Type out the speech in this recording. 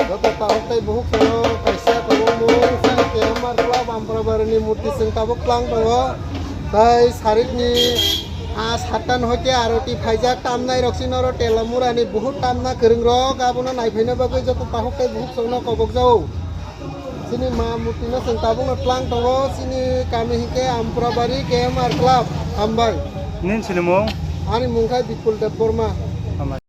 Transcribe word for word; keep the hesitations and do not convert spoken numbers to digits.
Joto tahuk tei buhuk sano kaisa tabuk mung sa K M R Club Amprabari ni murti chwng tabuk tlang tongo. Tei sarikni a satan hoite aroti phaijak tamnai rok si noro Telamura ni buhut tamna kwrwng rok abono naiphaina bagwi joto tahuk tei buhuk sano kobok jao. Chini ma murti no chwng tabuk no tlang tongo chini kami hinkhe Amprabari K M R Club. Hambai. Nini sinimung? Ani mung khai Bipul Deb Borma. Hambai.